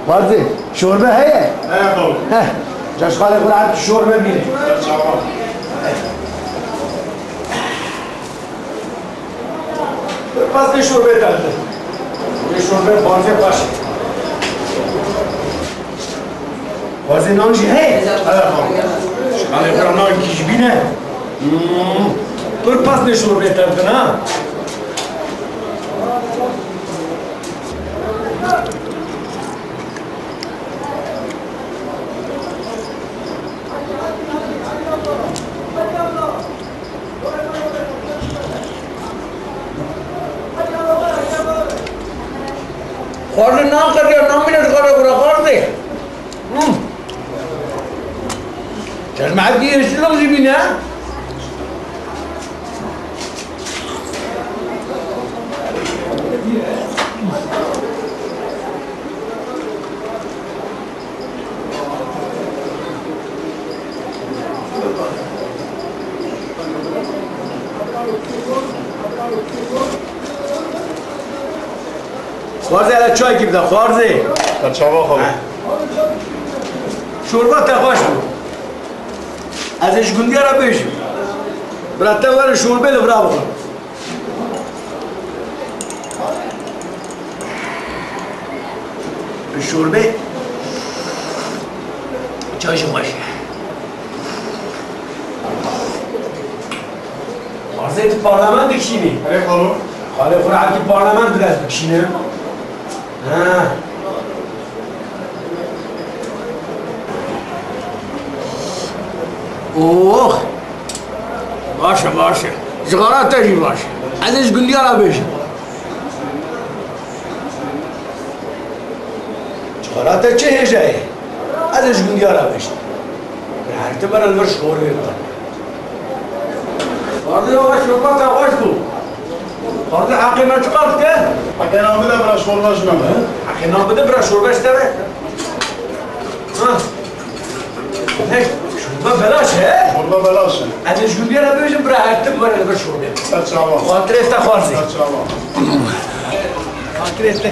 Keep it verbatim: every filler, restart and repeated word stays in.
Xwarzê, şorbe heye? Heye, xalo. Heh, ca ji xalê xwe re şorbe bîne. Çawa. Pas vê şorbê te bide. Vê şorbe barzê xweş e. Xwarzê nan jî heye? Heye, xalo. Ji xalê xwe re nan kî ji bîne. Hmm. Dur pas vê şorbê te bidin, ha. Xwarzê nan qediya, namîne ji xalê xwe re, xwarzê. Hmm. Çeşmehekî yeşillik jî bîne. Xwarzê, hele çaykî bide, xwarzê. Te çava xwe. Heh. Şorba te xweş bû. Ez ê ji gundiya re bêjim. Bira te werin şorbê li vira bixwin. Bi şorbê çay jî xweş e. Xwarzê tu parlament dikişînî. Erê xalo. Xalê xwe re hevkî parlament bi dest bikişîne. Ha. Oh! Baş e, baş e. Cixara te jî baş e. Ez ê ji gundiya re bêjim. Cixara te çi hêja ye? Ez ê ji gundiya re bêjim. Her tim bere li vir şorbê bide. Xwarzê, şorba te xweş bû. Xwarzê, heqê me çiqas dike? Heqê nan bide, bira şorbe ji me be. Heqê nan bide, bira şorbe ji te be. Ha. Ne, şorbe belaş e? Şorbe belaş e. Ez ê ji gundiya re bêjim, bira her tim were li vir şorbê. Ser çava. Xatirê te, Xwarzê. Ser çava. Xatirê te.